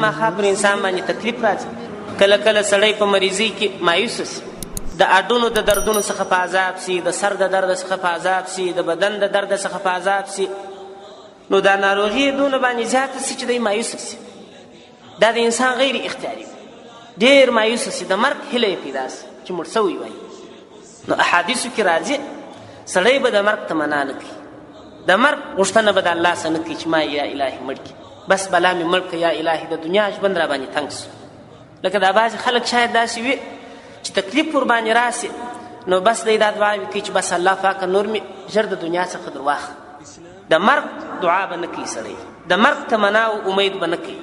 خامخا پر انسان باندې تکلیف راځي. کله کله سړی په مریضۍ کې مایوسه سي، د اډونو د دردونو څخه په عذاب سي، د سر د درد څخه په عذاب سي، د بدن د درد څخه په عذاب سي، نو دا ناروغي یې دونه باندې زیاته سي چې دی مایوسه سي. دا د انسان غیر اختیاري وي، ډېر مایوسه سي، د مرګ هیله یې پیدا سي چې مړ سوی وای. نو احادیثو کې راځي سړی به د مرګ تمنا نه کوي، د مرګ غوښتنه به د الله څخه نه کوي چې ما یا الهي مړ کړي، بس بلا مې مړ کړه یا الهي، د دنیا ژوند را باندې تنګ سو. لکه دا بعضې خلک شاید داسې وي چې تکلیف ورباندې راسي نو بس دی دا دعا کوي چې بس الله پاکه نور مې ژر د دنیا څخه درواخله. د مرګ دعا به نه کوي سړی، د مرګ تمنا او امید به نه کوي،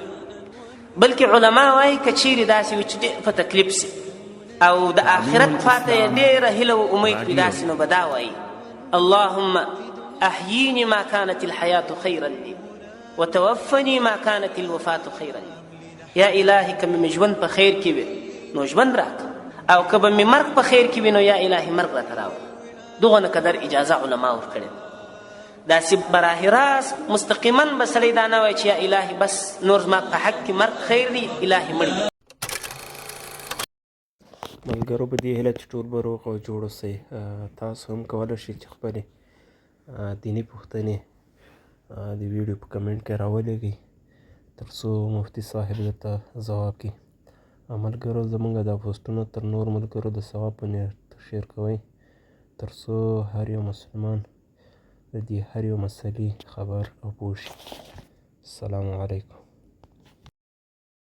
بلکې علما وایي که چیرې داسې وي چې ډېر په تکلیف سي او د آخرت خواته یې ډېره هیله او امید پیدا سي نو به دا وایي: اللهم احییني ما كانت الحیاة خیرا لي وتوفني ما كانت الوفاة خیرا لي. یا الهي که مې ژوند په خیر کې وي نو ژوند راکړه، او که به مې مرګ په خیر کې وي نو یا الهي مرګ راته راوړه. دغه نه قدر اجازه علما ورکړې. داسې براه راست مستقیما به سړی دا نه وایي چې یا الهي بس نور زما په حق کې مرګ خیر دی، الهي مړ دی. ملګرو په دې هیله چې ټول به روغ او جوړ اوسئ. تاسو هم کولی شئ چې خپلې دیني پوښتنې د ویډیو په کمنټ کې راولېږئ تر څو مفتي صاحب درته ځواب کړي. ملګرو زمونږ دا پوسټونه تر نور ملګرو د ثواب په نیت شیر کوئ تر څو هر یو مسلمان د دې هر یو مسلې خبر او پوه شي. السلام علیکم.